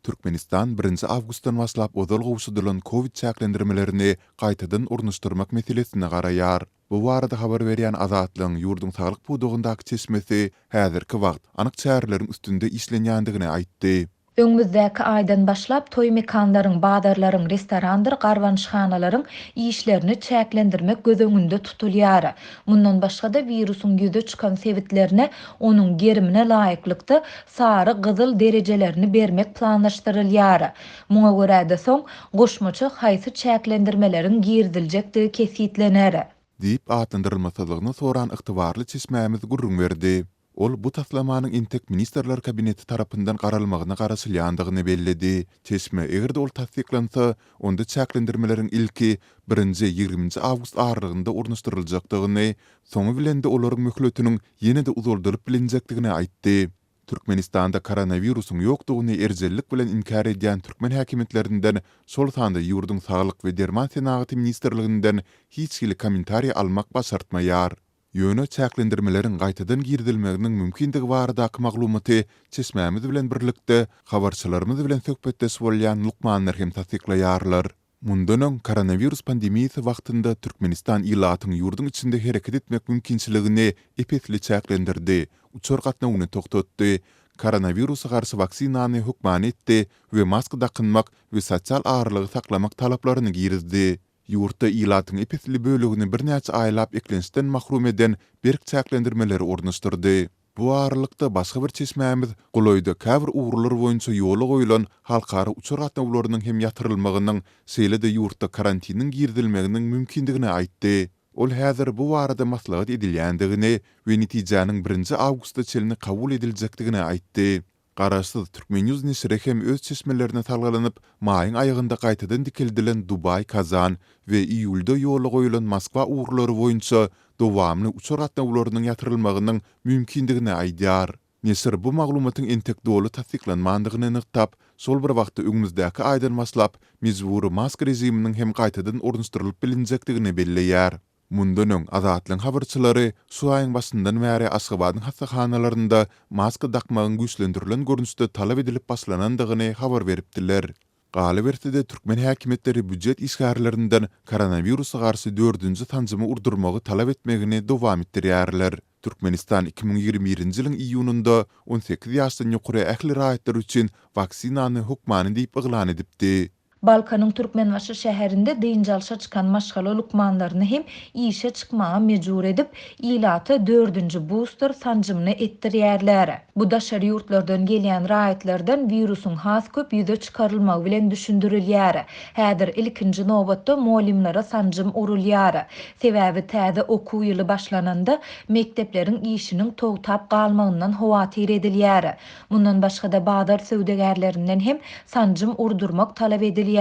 Türkmenistan birinji awgustdan başlap ozal gowşadylan kowid çäklendirmelerini gaýtadan ornaşdyrmak meselesine garaýar. Bu barada habar berýän Azatlygyň ýurduň saglyk pudagyndaky çeşmesi häzirki wagt anyk çäreleriň üstünde işlenýändigini aýtdy. Öňümizdäki aýdan başlap toý mekanlaryň, bazarlaryň, restorandyr garbanyşhanalaryň işlerini çäklendirmek göz öňünde tutulýar. Mundan başga-da, wirusyň ýüze çykan sebitlerine onuň gerimine laýyklykda sary, gyzyl derejelerini bermek planlaşdyrylýar. Muňa görä-de soň goşmaça haýsy çäklendirmeleriň giriziljekdigi kesgitlener. Diýip atlandyrylmasyzlygyny soran ygtybarly çeşmämiz gürrüň berdi. Ol bu taslamanyň entek Ministrler Kabineti tarapyndan garalmagyna garaşylýandygyny belledi. Çeşme eger-de ol tassyklansa, onda çäklendirmeleriň ilki birinji ýigriminji awgust aralygynda ornaşdyryljakdygyny, soňy bilen-de olaryň möhletiniň ýene-de uzaldylyp bilinjekdigini aýtdy. Türkmenistanda koronawirusyň ýokdugyny erjellik bilen inkär edýän türkmen häkimiýetlerinden, şol sanda ýurduň Saglyk we derman senagaty ministrliginden hiç hili kommentariý almak başartmaýar. Ýöne çäklendirmeleriň gaýtadan girizilmeginiň mümkindigi baradaky maglumaty çeşmämiz bilen birlikde, habarçylarymyz bilen söhbetdeş bolýan lukmanlar hem tassyklaýarlar. Mundan öň, koronawirus pandemiýasy wagtynda Türkmenistan ilatyň ýurduň içinde hereket etmek mümkinçiligini ep-esli çäklendirdi, uçar gatnawyny togtatdy, koronawirusa garşy waksinany hökmany etdi we maska dakynmak we sosial aralygy saklamak talaplaryny girizdi. Ýurtda ilatyň ep-esli bölegini birnäçe aýlap eklençden mahrum eden berk çäklendirmeleri ornaşdyrdy. Bu aralykda, başga bir çeşmämiz golaýda käbir ugurlar boýunça ýola goýlan halkara uçar gatnawlarynyň hem ýatyrylmagynyň, şeýle-de ýurtda karantiniň girizilmeginiň mümkindigini aýtdy. Ol häzir bu barada maslahat edilýändigini we netijäniň birinji awgusta çenli kabul ediljekdigini aýtdy. Garaşsyz Turkmen. News neşiri hem öz çeşmelerine salgylanyp, maýyň aýagynda gaýtadan dikeldilen Dubaý-Kazan we iýulda ýola goýlan Moskwa ugurlary boýunça dowamly uçar gatnawlarynyň ýatyrylmagynyň mümkindigini aýdýar. Neşir bu maglumatyň entek doly tassyklanmandygyny nygtap, şol bir wagtda öňümizdäki aýdan başlap mejbury maska režiminiň hem gaýtadan ornaşdyrylyp bilinjekdigini belleýär. Mundan öň, Azatlygyň habarçylary şu aýyň başyndan bäri Aşgabadyň hassahanalarynda maska dakmagyň güýçlendirilen görnüşde talap edilip başlanandygyny habar beripdiler. Galyberse-de, türkmen häkimiýetleri býujet işgärlerinden koronawirusa garşy dördünji sanjymy urdurmagy talap etmegini dowam etdirýärler. Türkmenistan 2021-nji ýylyň iýunynda 18 ýaşdan ýokary ähli raýatlar üçin waksinany hökmany diýip yglan edipdi. Balkanyň Türkmenbaşy şäherinde dynç alşa çykan maşgala lukmanlaryny hem işe çykmaga mejbur edip, ilata dördünji buster sanjymyny etdirýärler. Bu daşary ýurtlardan gelýän raýatlardan wirusyň has köp ýüze çykarylmagy bilen düşündirilýär. Häzir ilkinji nobatda mugallymlara sanjym urulýar. Sebäbi täze okuw ýyly başlananda mekdepleriň işiniň togtap galmagyndan howatyr edilýär. Mundan başga-da bazar söwdagärlerinden hem sanjym urdurmak talap edilýär.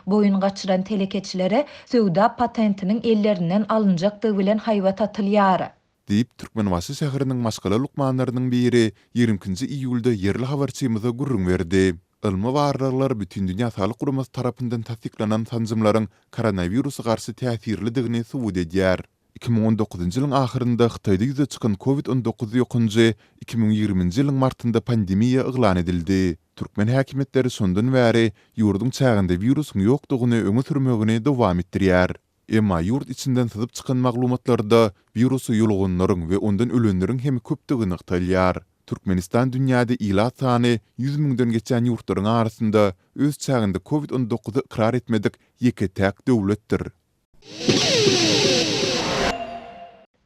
Boýun gaçyran telekeçilere söwda patentiniň ellerinden alynjakdygy bilen haýbat atylýar. Diýip, Türkmenbaşy şäheriniň maşgala lukmanlarynyň biri 22 nji iýulda ýerli habarçymyza gürrüň berdi. Ylmy barlaglar Bütindünýä Saglyk Guramasy tarapyndan tassyklanan sanjymlaryň koronawirusa garşy täsirlidigini subut edýär. 2019-njy ýylyň ahyrynda Hytaýda ýüze çykan Covid 19 ýokanjy 2020-nji ýylyň martynda pandemiýa yglan edildi. Türkmen häkimiýetleri şondan bäri ýurduň çäginde wirusyň ýokdugyny öňe sürmegini dowam etdirýär. Emma ýurt içinden syzyp çykan maglumatlarda wirusa ýoluganlaryň we ondan ölenleriň hem köpdügi nygtalýar. Türkmenistan dünýäde ilat sany 100 müňden geçýän ýurtlaryň arasynda öz çäginde Covid 19-y ykrar etmedik ýeke-täk döwletdir.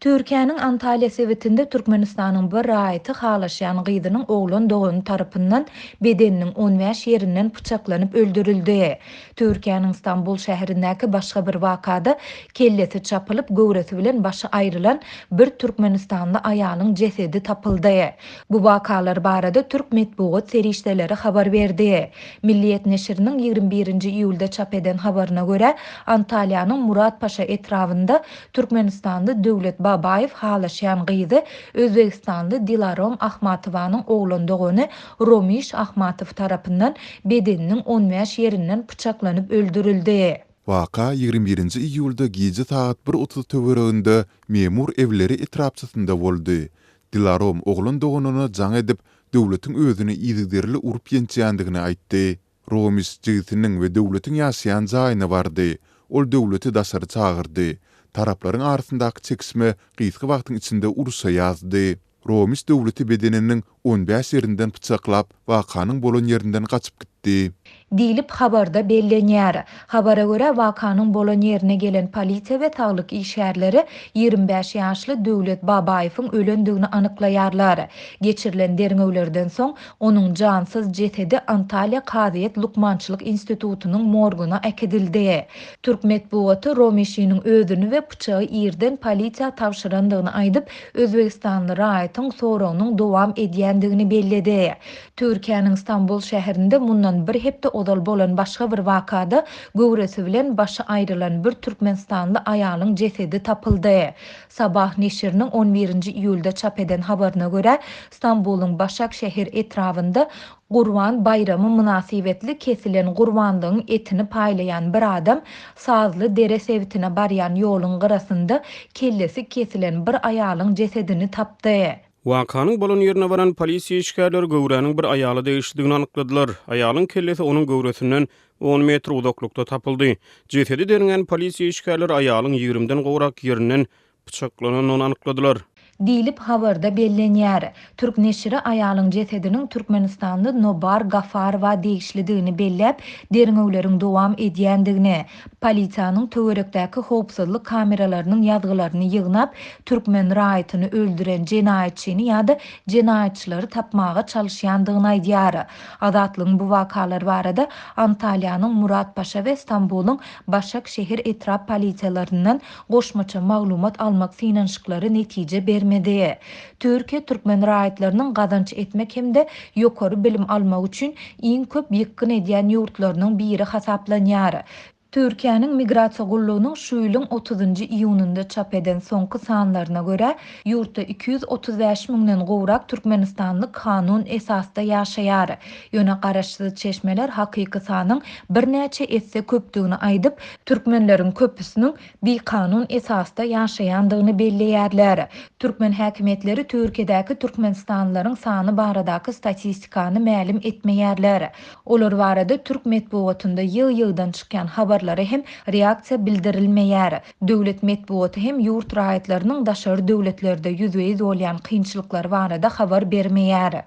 Türkiýäniň Antalýa sebitinde Türkmenistanyň bir raýaty halaşýan gyzynyň oglan dogany tarapyndan bedeniniň on bäş ýerinden pyçaklanyp öldürildi. Türkiýäniň Stambul şäherindäki başga bir wakada kellesi çapylyp, göwresi bilen başy aýrylan bir türkmenistanly aýalyň jesedi tapyldy. Bu wakalar barada türk metbugat serişdeleri habar berdi. Milliýet neşiriniň 21-nji iýulda çap eden habaryna görä, Antalýanyň Muratpaşa etrabynda türkmenistanly Döwlet Babaýew halaşýan gyzy özbegistanly Dilarom Ahmatowanyň oglan dogany Romiş Ahmatow tarapyndan bedeniniň on bäş ýerinden pyçaklanyp öldürildi. Waka 21-nji iýulda gije sagat bir otuz töwereginde Memur Ewleri etrapçasynda boldy. Dilarom oglan doganyna jaň edip, Döwletiň özüni yzygiderli urup-ýençýändigini aýtdy. Romiş jigisiniň we Döwletiň ýaşaýan jaýyna bardy. Ol Döwleti daşary çagyrdy. Taraplaryň arasyndaky çekişme gysga wagtyň içinde urşa ýazdy. Romiş Döwleti bedeniniň on bäş ýerinden pyçaklap, wakanyň bolan ýerinden gaçyp gitdi. Diýlip, habarda bellenýär. Habara görä, wakanyň bolan ýerine gelen polisiýa we saglyk işgärleri 25 ýaşly Döwlet Babaýewiň ölendigini anyklaýarlar. Geçirilen derňewlerden soň, onuň jansyz jesedi Antalýa kazyýet lukmançylyk institutynyň morguna äkidildi. Türk metbugaty Romişiniň özüni we pyçagy irden polisiýa tabşyrandygyny aýdyp, özbegistanly raýatyň soragynyň dowam edýändigini belledi. Türkiýäniň Stambul şäherinde mundan bir hepde ozal bolan başga bir wakada göwresi bilen başy aýrylan bir türkmenistanly aýalyň jesedi tapyldy. Sabah neşiriniň on birinji iýulda çap eden habaryna görä, Stambulyň Başakşehir etrabynda Gurban baýramy mynasybetli kesilen gurbanlygyň etini paýlaýan bir adam Sazly dere sebitine barýan ýoluň gyrasynda kellesi kesilen bir aýalyň jesedini tapdy. Wakanyň bolan ýerine baran polisiýa işgärleri göwräniň bir aýala degişlidigini anykladylar. Aýalyň kellesi onuň göwresinden on metr uzaklykda tapyldy. Jesedi derňän polisiýa işgärleri aýalyň ýigrimden gowrak ýerinden pyçaklanandygyny anykladylar. Diýlip, habarda bellenýär. Türk neşiri aýalyň jesediniň türkmenistanly Nobar Gafarowa degişlidigini belläp, derňewleriň dowam edýändigini, polisiýanyň töwerekdäki howpsuzlyk kameralarynyň ýazgylaryny ýygnap, türkmen raýatyny öldüren jenaýatçyny ýa-da jenaýatçylary tapmaga çalyşýandygyny aýdýar. Azatlygyň bu wakalar barada Antalýanyň Muratpaşa we Stambulyň Başakşehir etrap polisiýalaryndan goşmaça maglumat almak synanyşyklary netije bermedi. Türkiýe türkmen raýatlarynyň gazanç etmek hem-de ýokary bilim almak üçin iň köp ýykgyn edýän ýurtlarynyň biri hasaplanýar. Türkiýäniň Migrasiýa gullugynyň şu ýylyň otuzynjy iýunynda çap eden soňky sanlaryna görä, ýurtda 235 müňden gowrak türkmenistanly kanun esasda ýaşaýar. Ýöne garaşsyz çeşmeler hakyky sanyň birnäçe esse köpdügini aýdyp, türkmenleriň köpüsiniň bikanun esasda ýaşaýandygyny belleýärler. Türkmen häkimiýetleri Türkiýedäki türkmenistanlylaryň sany baradaky statistikany mälim etmeýärler. Olar barada türk metbugatynda ýygy-ýygydan çykýan habarlara hem reaksiýa bildirilmeýär. Döwlet metbugaty hem ýurt raýatlarynyň daşary döwletlerde ýüzbe-ýüz bolýan kynçylyklary barada habar bermeýär.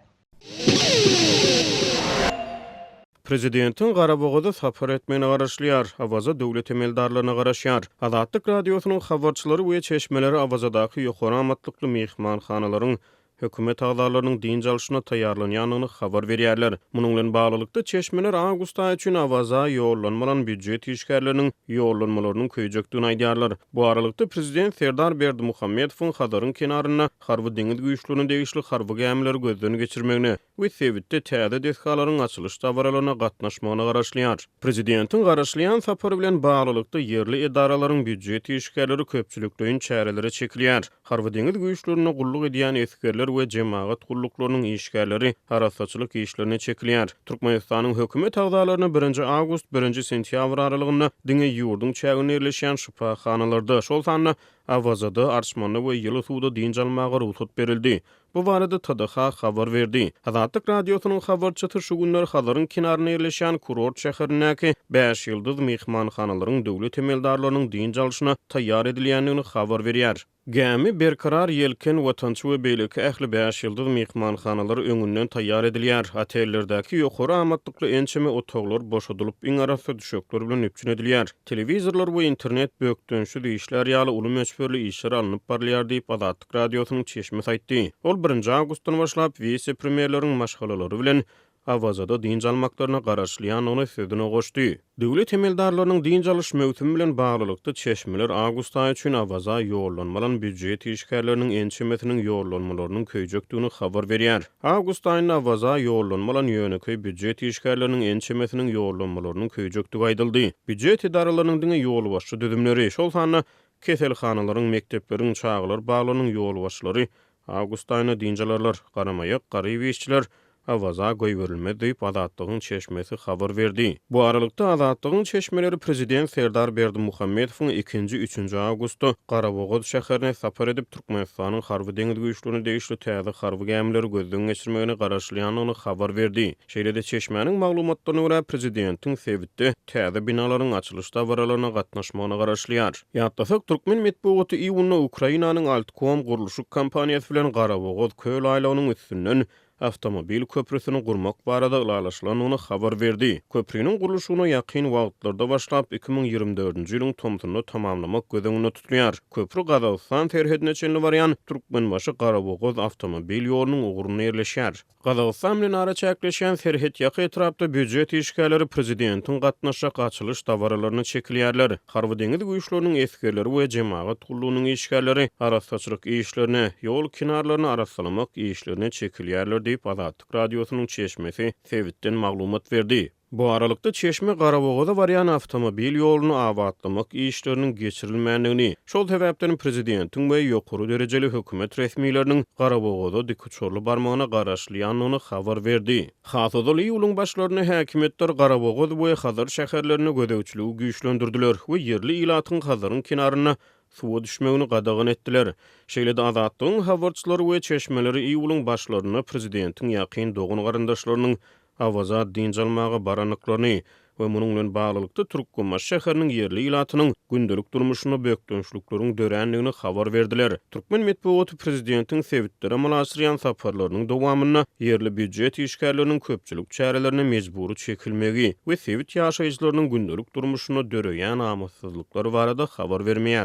Prezidentiň Garabogaza sapar etmegine garaşylýar, Awaza döwlet emeldarlaryna garaşýar. Azatlyk Radiosynyň habarçylary we çeşmeleri Awazadaky ýokary amatlykly myhmanhanalaryň hökümet agzalarynyň dynç alşyna taýýarlanýandygyny habar berýärler. Munuň bilen baglylykda, çeşmeler awgust aýy üçin Awaza ýollanma alan býujet işgärleriniň ýollanmalarynyň köýjekdigini aýdýarlar. Bu aralykda, prezident Serdar Berdimuhamedowyň Hazaryň kenarynda Harby-deňiz güýçlerine degişli harby gämileri gözden geçirmegine we sebitde täze desgalaryň açylyş dabaralaryna gatnaşmagyna garaşylýar. Prezidentiň garaşylýan sapary bilen baglylykda, ýerli edaralaryň býujet işgärleri köpçülikleýin çärelere çekilýär. Harby-deňiz güýçlerinde gulluk edýän esgerler we jemagat gulluklarynyň işgärleri arassaçylyk işlerine çekilýär. Türkmenistanyň hökümet agzalaryna birinji awgust, birinji sentýabr aralygynda diňe ýurduň çäginde ýerleşýän şypahanalarda, şol sanda Awazada, Arçmanda we ýyly suwda dynç almaga rugsat berildi. Bu barada TDH habar berdi. Azatlyk Radiosynyň habarçysy şu günler Hazaryň kenarynda ýerleşýän kurort şäherindäki bäş ýyldyz myhmanhanalaryň döwlet emeldarlarynyň dynç alşyna taýýar edilýändigini habar berýär. Gämi, Berkarar, Ýelken, Watançy we beýleki ähli bäş ýyldyz myhmanhanalar öňünden taýýar edilýär. Otellerdäki ýokary amatlykly ençeme otaglar boşadylyp, iň arassa düşekler bilen üpjün edilýär. Telewizorlar we internet bökdençsiz işlär ýaly uly möçberli işler alnyp barylýar diýip, Azatlyk Radiosynyň çeşmesi aýtdy. Ol birinji awgustdan başlap wise-premýerleriň maşgalalary bilen Awazada dynç almaklaryna garaşylýandygyny sözüne goşdy. Döwlet emeldarlarynyň dynç alyş möwsümi bilen baglylykda çeşmeler awgust aýy üçin Awaza ýollanma alan býujet işgärleriniň ençemesiniň ýollanmalarynyň köýjekdigini habar berýär. Awgust aýynda Awaza ýollanma alan ýönekeý býujet işgärleriniň ençemesiniň ýollanmalarynyň köýjekdigi aýdyldy. Býujet edaralarynyň diňe ýolbaşçy düzümleri, şol sanda keselhanalaryň, mekdepleriň, çagalar baglarynyň ýolbaşçylary awgust aýynda dynç alarlar. Garamaýak, garyp işçiler. Awaza goýberilmez diýip, Azatlygyň çeşmesi habar berdi. Bu aralykda, Azatlygyň çeşmeleri prezident Serdar Berdimuhamedowyň ikinji, üçünji awgustda Garabogaz şäherine sapar edip, Türkmenistanyň Harby-deňiz güýçlerine degişli täze harby gämileri gözden geçirmegine garaşylýandygyny habar berdi. Şeýle-de, çeşmäniň maglumatlaryna görä, prezidentiň sebitde täze binalaryň açylyş dabaralaryna gatnaşmagyna garaşylýar. Ýatlasak, türkmen metbugaty iýunda Ukrainanyň Altkom gurluşyk kompaniýasy bilen Garabogaz köl aýlagynyň üstünden awtomobil köprüsini gurmak barada ylalaşylandygyny habar berdi. Köpriniň gurluşygyna ýakyn wagtlarda başlap, 2024-nji ýylyň tomsunda tamamlamak göz öňünde tutulýar. Köpri Gazagystan serhedine çenli barýan Türkmenbaşy-Garabogaz awtomobil ýolunyň ugrunda ýerleşýär. Gazagystan bilen araçäkleşýän serhetýaka etrapda býujet işgärleri prezidentiň gatnaşjak açylyş dabaralaryna çekilýärler. Harby-deňiz güýçleriniň esgerleri we jemagat gullugynyň işgärleri arassaçylyk işlerine, ýol kenarlaryny arassalamak işlerine çekilýärler diýip, Azatlyk Radiosynyň çeşmesi sebitden maglumat berdi. Bu aralykda, çeşme Garabogaza barýan awtomobil ýoluny abatlamak işleriniň geçirilmändigini, şol sebäpden prezidentiň we ýokary derejeli hökümet resmileriniň Garabogaza dikuçarly barmagyna garaşylýandygyny habar berdi. Has ozal iýulyň başlarynda häkimiýetler Garabogaz we Hazar şäherlerinde gözegçiligi güýçlendirdiler we ýerli ilatyň Hazaryň kenarynda suwa düşmegini gadagan etdiler. Şeýle-de Azatlygyň habarçylary we çeşmeleri iýulyň başlarynda prezidentiň ýakyn dogan-garyndaşlarynyň Awaza dynç almaga barandyklaryny we munuň bilen baglylykda Türkmenbaşy şäheriniň ýerli ilatynyň gündelik durmuşynda bökdençlikleriň dörändigini habar berdiler. Türkmen metbugaty prezidentiň sebitlere amala aşyrýan saparlarynyň dowamynda ýerli býujet işgärleriniň köpçülik çärelerine mejbury çekilmegi we sebit ýaşaýjylarynyň gündelik durmuşynda döreýän amatsyzlyklar barada habar bermeýär.